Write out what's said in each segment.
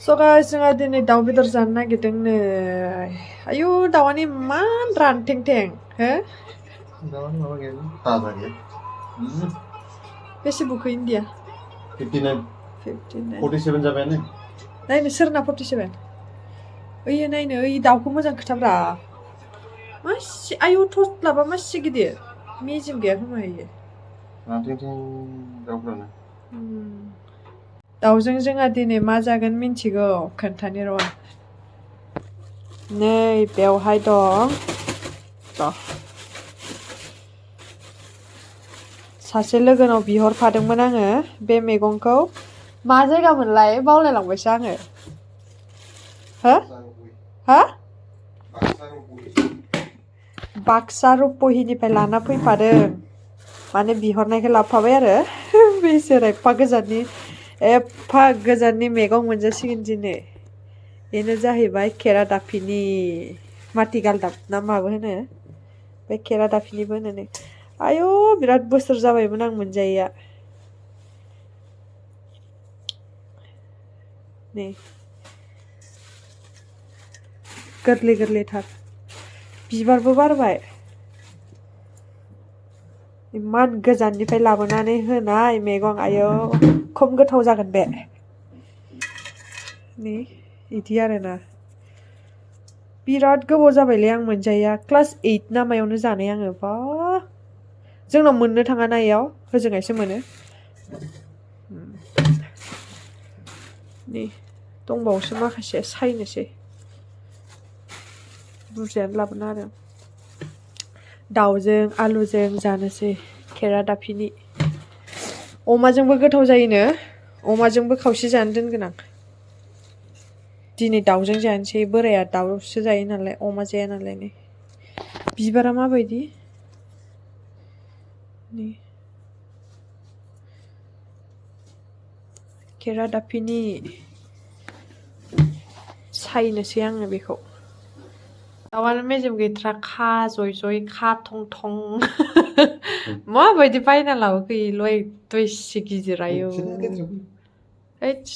So guys, जोंहा दिनै दाउ बेदर जानो नागिरदों नै। आयु दाउआनो इमान रानथें-थें हो? दाउआनो माबा गैयालै ताजा गैया। बेसे बुखो इन्डिया? 59 59 47 जाबायानो। नायनो सोरना 47? ओइयो नायनो ओइ दाउखौ मोजां खोथाब्रा। मासि आयु थस्लाबा मासि गिदिर। मेजेम गैया खोमा इयो। रानथें-थें दाउफ्रानो। दाउजों जोंहा दिनै मा जागोन मिन्थिगौ खोन्थानि र'। नै बेवहाय दं र'। सासे लोगोनाव बिहरफादोंमोन आङो बे मैगंखौ। मा जायगामोनलाय बावलायलांबायसो आङो। हो? हा? बाक्सा रुपहिनिफ्राय लाना फैफादों। माने बिहरनायखौ लाबोफाबाय आरो बेसोर एफा गोजाननि मैगं मोनजासिगोन दिनै। बेनो जाहैबाय खेरादाफिनि माथि गालदाब ना माबो होनो। बे खेरादाफिनिबो होनो। आयु बिराद बोसोर जाबायमोन आं मोनजायैया। नै गोरलै गोरलैथार बिबारबो बारबाय। इमान गोजाननिफ्राय लाबोनानै होनाय मैगं आयौ खम गोथाव जागोन बे। नै इदि आरोना। बिराद गोबाव जाबायलै आं मोनजायैया क्लास 8 ना मायावनो जानाय आङो बा। जोंनाव मोननो थाङा ना इयाव होजोंहायसो मोनो। नै दंबावोसो माखासे सायनोसै। बुरजायानो लाबोना होदों। दाउजों आलुजों जानोसै खेरादाफिनि। अमाजोंबो गोथाव जायोनो। अमाजोंबो खावसे जानो दोनगोन आं। दिनै दाउजों जानोसै बोराया दाउसो जायो नालाय अमा जाया नालाय नै। बिबारा माबायदि? नै खेरादाफिनि सायनोसै आङो बेखौ। दाउआनो मेजेम गैथ्रा खाजय-जय खाथं-थं माबायदि बायना लाबोखो इल' एकदम इसे गिदिर आयौ। हैस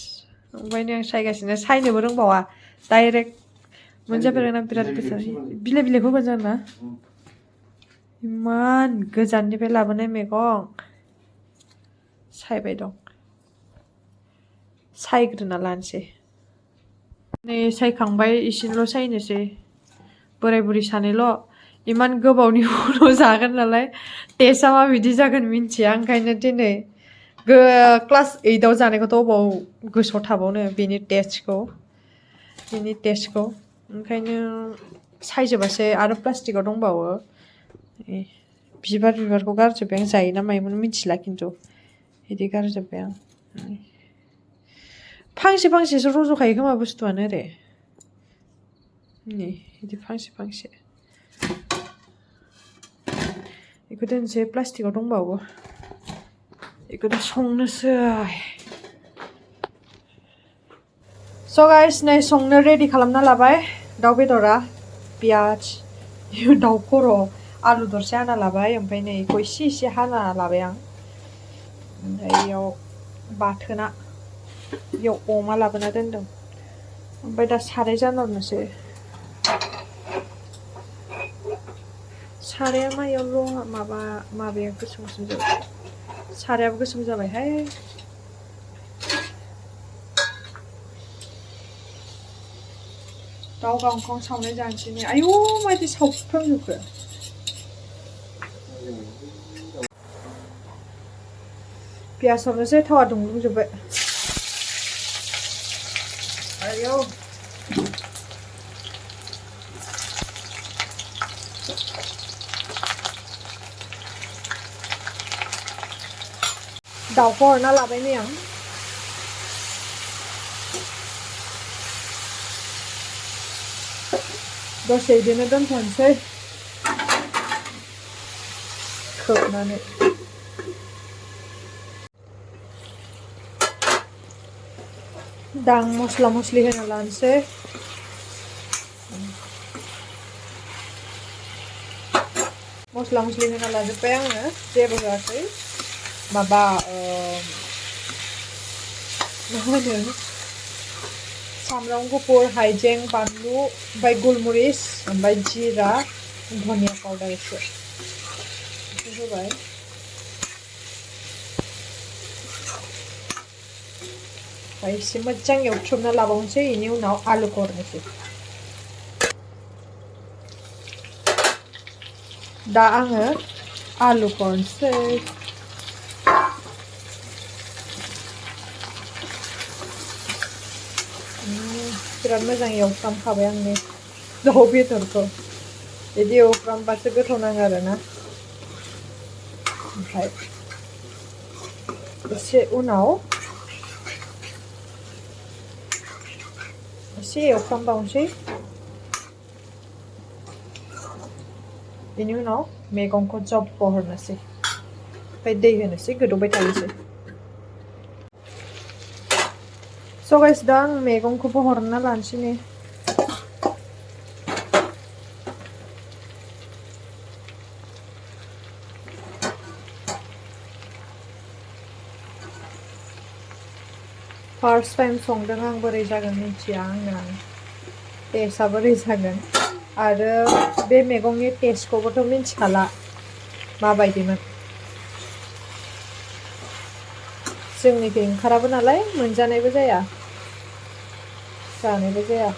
ओमफ्रायनो आं सायगासिनो सायनोबो रोंबावा डाइरेक्ट मोनजाफेरगोना बिराद बोसोर बिलाइ बिलाइखौ होबानो जागोन ना? इमान गोजाननिफ्राय लाबोनाय मैगं सायबाय दं। सायग्रोना लानोसै। नै सायखांबाय इसेल' सायनोसै। बोराय बुरि सानैल' इमान गोबावनि उनाव जागोन नालाय टेस्टआ माबायदि जागोन मिन्थिया ओंखायनो दिनै क्लास 8 आव जानायखौथ' अबाव गोसोआव थाबावनो बेनि टेस्टखौ ओंखायनो सायजोबासै आरो प्लास्टिकआव दंबावो। बिबारखौ गारजोब्बाय आं जायोना मायोमोन मिथिला खिन्थु बिदि गारजोब्बाय आं। फांसे फांसेसो रज'खायो खोमा बुस्थुआनो ओरै। नै बिदि फांसे बेखौ दोनसै प्लास्टिकआव दंबावो। बेखौ दा संनोसै। स' गाइस नै संनो रेडि खालामना लाबाय दाउ बेदरा पियाज दाउ खर' आलु दरसे हाना लाबाय ओमफ्राय नै बेखौ इसे हाना लाबाय आं। ओमफ्राय बेयाव बाथोना बेयाव अमा लाबोना दोनदों। ओमफ्राय दा साराय जानहरनोसै। साराया मायावल' माबाया गोसोम जाबाय। सारायाबो गोसोम जाबायहाय। दाउ गांखं सावनाय जानोसै नै आयु मायदि सावफ्रामजोबखो। पियाज हरनोसै थावा दुंजोब्बाय। आयौ दाउखौ हरना लाबाय नै आं। दसे बिदिनो दोनथ'नोसै खोबनानै। दा आं मस्ला मस्लि होना लानोसै। मस्ला मस्लि होना लाजोब्बाय आङो जेबो होआखै। माबा मा होनो सामब्राम गुफुर, हाइजें, बानलु, ओमफ्राय गुलमरिच, ओमफ्राय जिरा, धनिया पाउडार एसे होबाय। ओमफ्राय एसे मोजां एवथ्रमना लाबावनोसै, बेनि उनाव आलुखौ हरनोसै। दा आङो आलुखौ हरनोसै। बिराद मोजां एवफ्रामखाबाय आंनि दाउ बेदरखौ। बिदि एवफ्रामबासो गोथाव नाङो आरोना। ओमफ्राय एसे उनाव एसे एवफ्रामबावनोसै। बेनि उनाव मैगंखौ जब्ब हरनोसै, ओमफ्राय दै होनोसै, गोदौबाय थानोसै। स' गाइस दा आं मैगंखौबो हरना लानोसै ने। फार्स्ट टाइम संदों आं, बोरै जागोन मिथिया आङो। टेस्टआ बोरै जागोन आरो बे मैगंनि टेस्टखौबोथ' मिथिखाला माबायदिमोन। जोंनिखै ओंखाराबो नालाय, मोनजानायबो जाया, जानायबो जाया।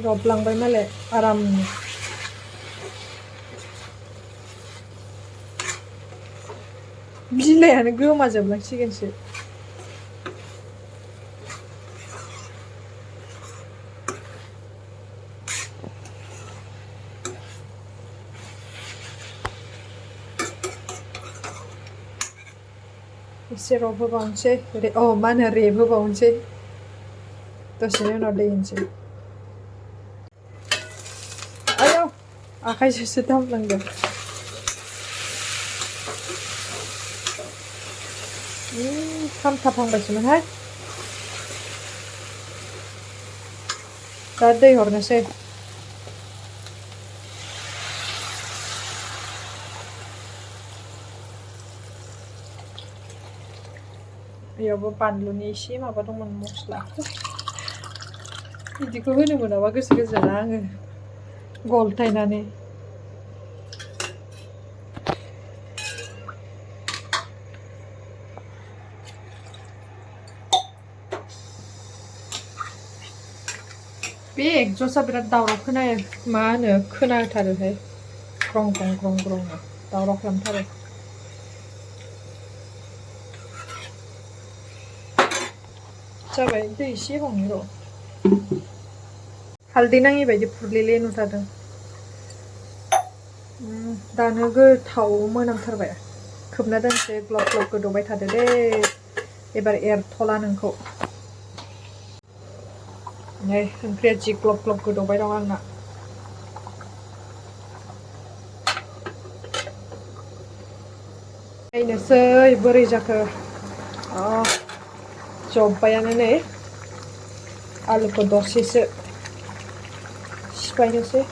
रबलांबाय मालाय आरामनो। बिलाइआनो गोमाजोबलांसिगोनसो। एसे रबहोबावनोसै, मा होनो रेबहोबावनोसै, दसेनि उनाव दै होनोसै। आयौ आखाइजोंसो दांफ्लांदों। खामथाबहांबायसोमोनहाय। दा दै हरनोसै। बेयावबो बानलुनि एसे माबा दंमोन, मस्ला। बिदिखौ होनो मोनाबा गोसो गोजोना आङो गलथायनानै। बे एगजस्टआ बिराद दावराव खोनायो, मा होनो खोनाथारोहाय, ग्रं ग्रं ग्रं ग्रंनो दावराव खालामथारो। जाबाय, दै एसे होबावनि र'। हालदै नाङि बायदि फुरलेले नुथारदों। दानो गोथाव मोनामथारबाय। खोबना दोनसै, ग्लब ग्लब गोदौबाय थादो दे। एबार एरथ'ला नोंखौ। नै ओंख्रिया जि ग्लब ग्लब गोदौबाय दं आंना। नायनोसै बोरै जाखो। जब्बायानो नै। आलुखौ दसेसो सिफायनोसै।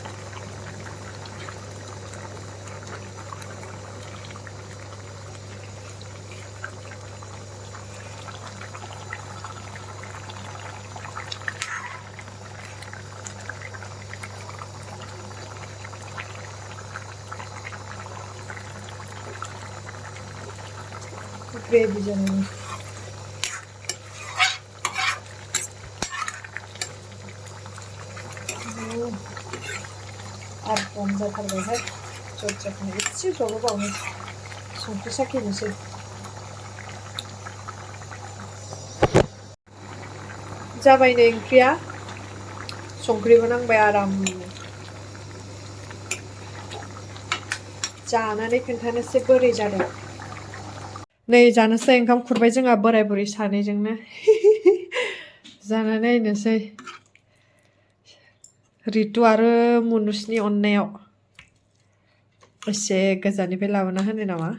ग्रेभि जानायनि। आराम जाथारबायहाय। जबनो एसे जबहोबावनो, संख्रि साखिनोसै। जाबाय नै ओंख्रिया, संख्रिबो नांबाय आरामनो। जानानै खोन्थानोसै बोरै जादों। नै जानोसै ओंखाम खुरबाय जोंहा बोराय बुरै सानैजोंनो जाना नायनोसै रितु आरो मुनुसनि अननायाव एसे गोजाननिफ्राय लाबोना होनो नामा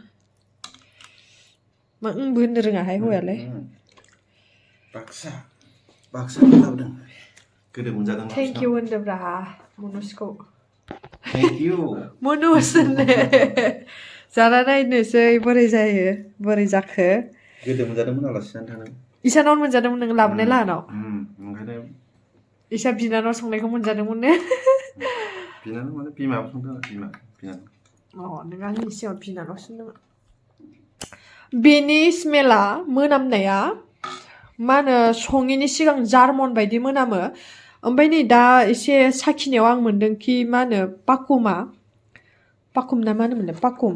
मा बो होननो रोङाहाय हौवायालाय बाक्सानिफ्राय लाबोदों गोदो मोनजादों थेंक इउ होनदोब्रा मुनुसखौ थेंक इउ मुनुस होननो जाना नायनोसै बोरै जायो बोरै जाखो गोदो मोनजादोंमोन आलासि जानो थांदों इसानावनो मोनजादोंमोन नों लाबोनाय लाहानाव ओंखायनो इसा बिनानाव संनायखौ मोनजादोंमोन ने बिनानाव माने बिमाबो संदों आरो बिनानाव नों आंनि सिगाङाव बिनानावसो होनदोंमोन बेनि स्मेला मोनामनाया मा होनो सङिनि सिगां जार्मन बायदि मोनामो ओमफ्राय नै दा एसे साखिनायाव आं मोनदोंखि मा होनो पाकुम ना मा होनोमोनलाय पाकुम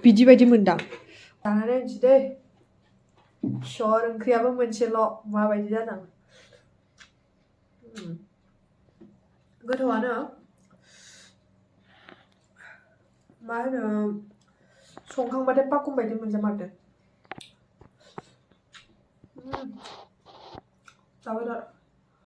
बिदि बायदि मोनदां जाना नायनोसै दै सर ओंख्रियाबो मोनसेल' माबायदि जादों गोथावानो मा होनो संखांबाथाय पाकुम बायदि मोनजामारदों जाबाय दा